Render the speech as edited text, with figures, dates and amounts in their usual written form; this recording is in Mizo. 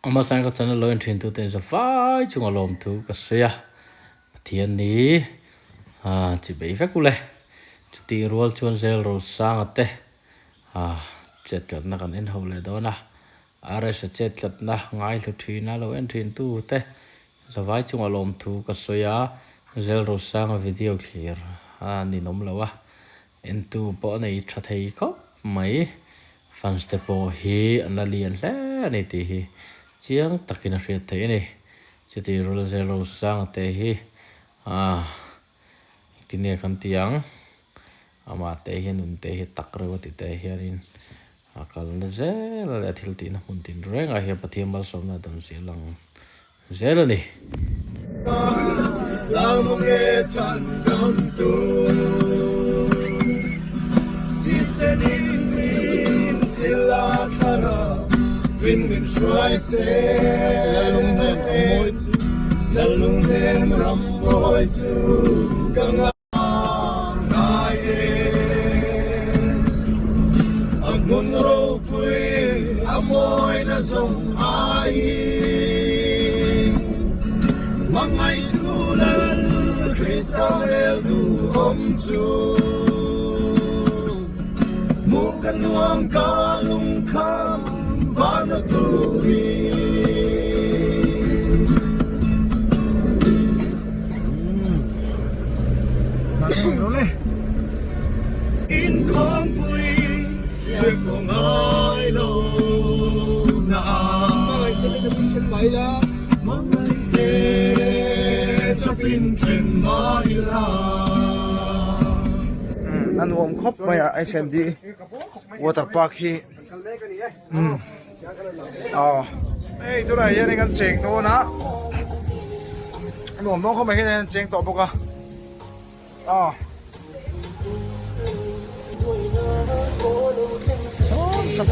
Ama sain ka channel lo en thin tute in zavai chunga lawmthu ka sawi a, Pathian ni chi bei vek ule. Chutih rual chuan zel Rosanga te chet tlatna kan en ho leh dawn a, RS-a chet tlatna ngaihlu thina lo en thin tute zavai chunga lawmthu ka sawi a, zel Rosanga video thlir a ninawm lo a. Entu pawh a nei tha thei khawp mai. Fans te pawh hi an la lian hle a ni tih hi chiang takin a hriat theih a ni. Chuti rul zero sanga te hi ah engtin nge kan ti ang? Amah te hian nun te hi tak reuh a ti te hianin a kalna zel a leh a thil tihna hmun tin rengah hian Pathian malsawmna a dam zel ang zel a ni. A nuam khawp mai a H&D water park hi umm aw hei tunah hian kan cheng dawn a a nuam dawn khawp mai hian an cheng tawh bawk a aw sawn sawn.